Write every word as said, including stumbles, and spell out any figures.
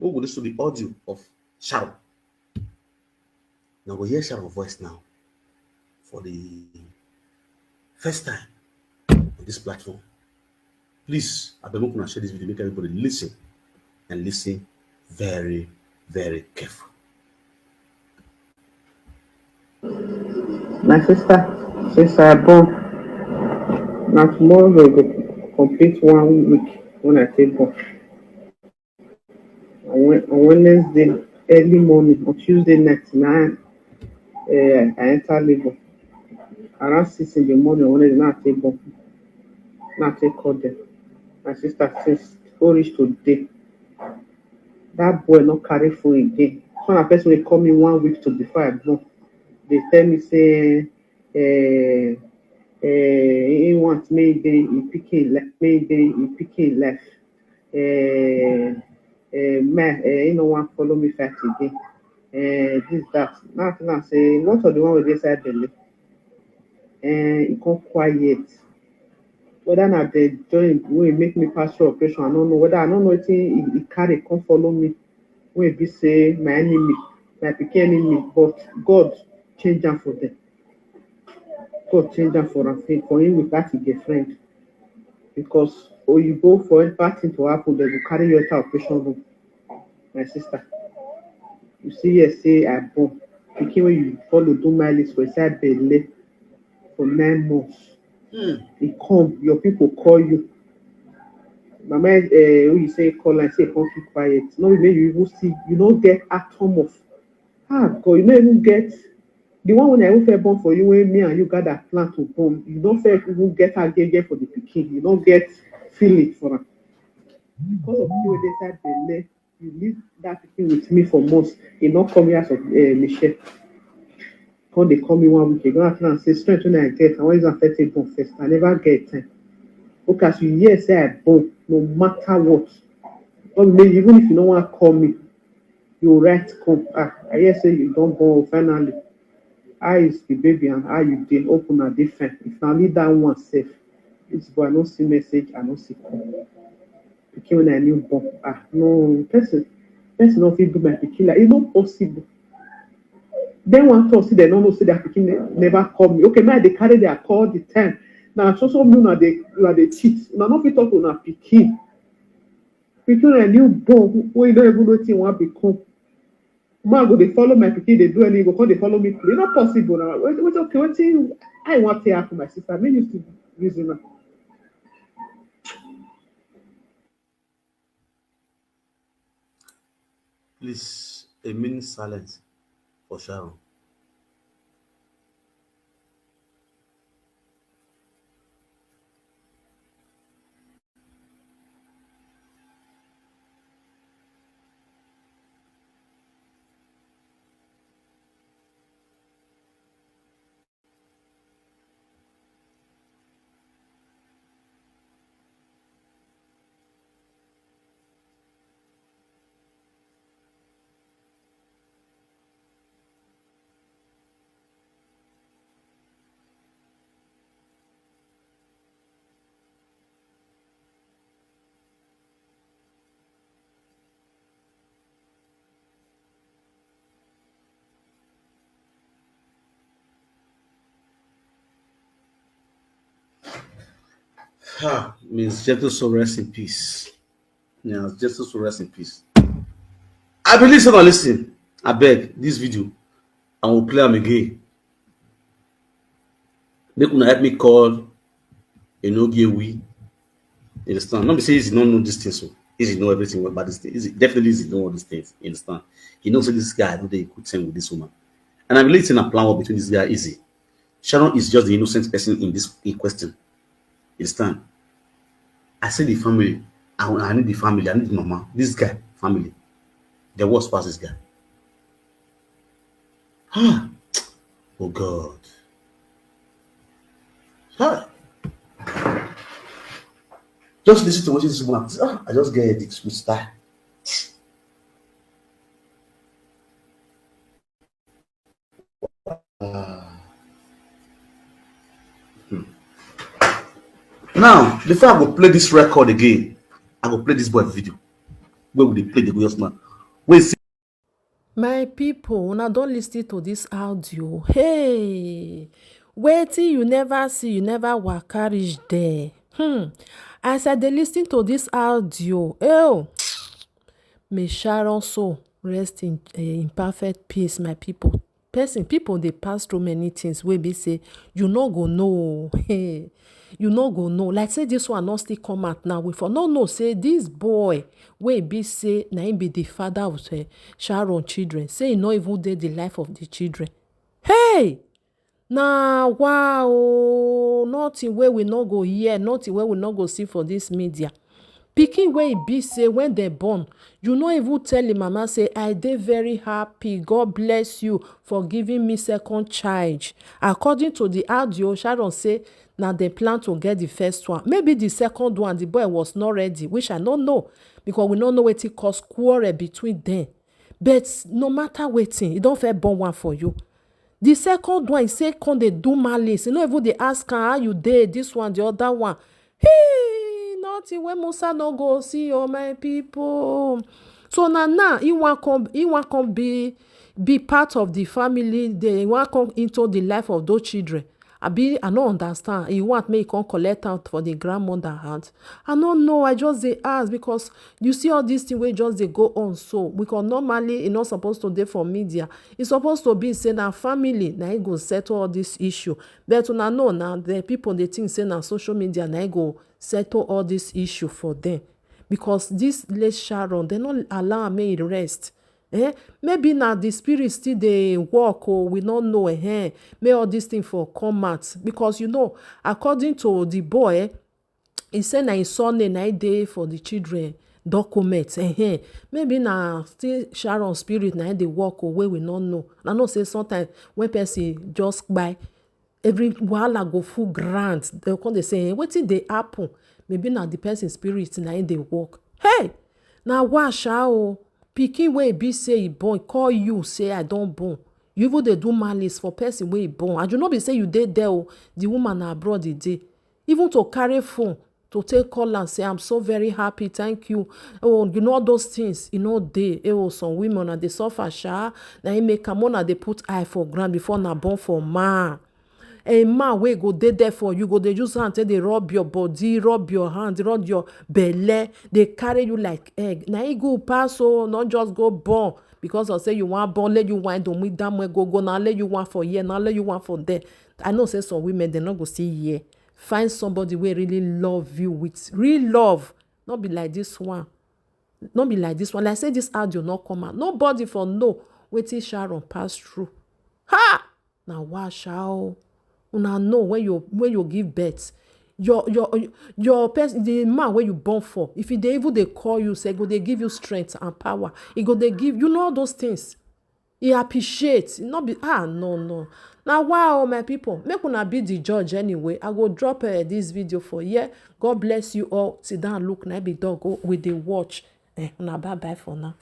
We'll go listen to the audio of Sharon. Now we hear Sharon voice now for the first time on this platform. Please, I beg you share this video, make everybody listen and listen very, very careful. My sister, since I born, na tomorrow go complete one week when I take born. On Wed- on Wednesday early morning, on Tuesday night, na uh, I enter labor. Around six in the morning, on Wednesday, na I take born. Na I take call them. My sister, since go reach today, that boy no carry phone again. So na person wey call me one week to before I born. They tell me say eh, eh, he want make he dey he pikin life, make he dey he pikin life. Eh, eh, man, eh, he no wan follow me fight again. Eh, this, that. Now I tell am say, what of the one wey dey inside belle? Eh, he come quiet. Whether na the joint wey make me pass through operation, I no know. Whether I no know wetin he, he carry come follow me, wey be say my enemy, my pikin enemy, but God change am for them. God change am for am, for him with that him girlfriend. Because oyibo, for any bad thing to happen, they go carry you enter operation room. My sister, you see here say I born. Pikin wey you follow do my list for inside belle for nine months. Hmm. He come, your people call you. Mama, eh, who you say call and say come keep quiet. No, make you even see, you no get atom of, ah, God, you no even get the one wey I even fit born for you, when me and you gather plan to born, you no fit even get agege for the pikin, you no get feeling for am. Because of you wey dey inside belle, you leave that pikin with me for months. He no come here as of uh, Michelle. Come dey call me one week ago. I tell am say strength wey I get, I wan use am first take born first. I never get time. Okay, as you hear say I born, no matter what, no be make, even if you no wan call me, you write come. Ah, I hear say you don born finally. How is the baby and how you dey? Hope una dey fine. If na only that one sef, this boy, I no see message, I no see call. Pikin wey I new born. Ah, no, person, person no fit do my pikin like, e no possible. Then one talk say dem no know say their pikin ne- never call me. Okay, now they carry their call the time. Now so so me una dey una dey cheat. Una no fit talk to una pikin. Pikin wey I new born, wey you no even know wetin wan become. Man go dey follow my pikin, dey do any, go come dey follow me play. E no possible now. Wait, wait, okay, wetin I wan take happen, my sister? Make you still reason am. Please, a minute silence for Sharon. Ah, may his gentle soul rest in peace. Yeah, Jesus will rest in peace. I believe someone listen. I beg this video, I will play am again. Make una help me call Enogie we. You understand? Not be say Easy no know this thing, so Easy know everything about this thing. Easy, definitely Easy know all these things. You understand? He knows this guy, I know they could send with this woman. And I believe it's in a plan war between this guy, Easy. Sharon is just the innocent person in this in question. You understand? I say the family. I, I need the family. I need the mama. This guy, family. The worst pass this guy. Ah, oh God. Ah. Just listen to what this woman. Ah, I just get headaches with style. Ah. Hmm. Now, before I go play this record again, I go play this boy video. Where would they play the good man? We see My people, una don listen to this audio. Hey, wetin you never see, you never waka reach there. Hmm. As I dey listen to this audio, oh, may Sharon soul rest in, eh, in perfect peace, my people. Person, people dey pass through many things wey be say you no go know. Hey, you no go know. Like say this one no still come out now. We for no know say this boy wey be say na him be the father of, eh, Sharon children. Say he no even dey the life of the children. Hey! Na wow, nothing wey we no go hear, nothing wey we no go see for this media. Pikin wey e be say when dem born, you no even tell him mama say, "I dey very happy, God bless you for giving me second child." According to the audio, Sharon say na dem plan to get the first one. Maybe the second one, the boy was not ready, which I no know, because we no know wetin cause quarrel between them. But no matter wetin, e don first born one for you. The second one, e say come dey do malice. E no even dey ask am how you dey, this one, the other one. Hey, nothing wey Musa no go see, oh my people. So na now he wan come, he wan come be, be part of the family. They wan come into the life of those children. Abi, I no understand. He want make he come collect am for the grandmother hand. I no know. I just dey ask because you see all this thing wey just dey go on so. Because normally e no suppose to dey for media. E suppose to be say na family na e go settle all this issue. But una know na the people dey think say na social media na e go settle all this issue for them. Because this late Sharon, dem no allow am make e rest. Eh? Maybe na the spirit still dey work o, we no know, eh? Make all this thing for come out. Because you know, according to the boy, eh, he say na his surname na e dey for the children document. Eh? Maybe na still Sharon spirit na e dey work o, wey we no know. I know say sometimes when person just kpai, every wahala go full ground. Dem come dey say, "Eh, wetin dey happen?" Maybe na the person spirit na e dey work. Hey! Na wa sha o. Pikin wey e be say e born, call you say, "I don born." You even dey do malice for person wey e born. And you no be say you dey there o. The woman na abroad e dey. Even to carry phone to take call and say, "I'm so very happy, thank you." Oh, you know all those things, e no dey. Eh, oh, some women, una dey suffer sha. Na im make am, una dey put eye for ground before una born for man. A man wey go dey there for you, go dey use hand take dey rub your body, rub your hand, rub your belle, dey carry you like egg. Na e good pass o, no just go born because of say you wan born, let you wine don meet that way go go, now let you one for here, now let you one for there. I know say some women, dem no go see here. Find somebody wey really love you with real love. No be like this one. No be like this one. Like say this audio no come out. Nobody for know wetin Sharon pass through. Ha! Na wa sha o. Una know when you, when you give birth, your, your, your person, the man wey you born for, if he dey even dey call you, say, go dey give you strength and power. He go dey give, you know, all those things. He appreciate. E no be, ah, no, no. Na wa o, my people. Make una be the judge anyway. I go drop, eh, this video for here. God bless you all. Sit down, look, na be dog, oh, we dey watch. Eh, una bye bye for now.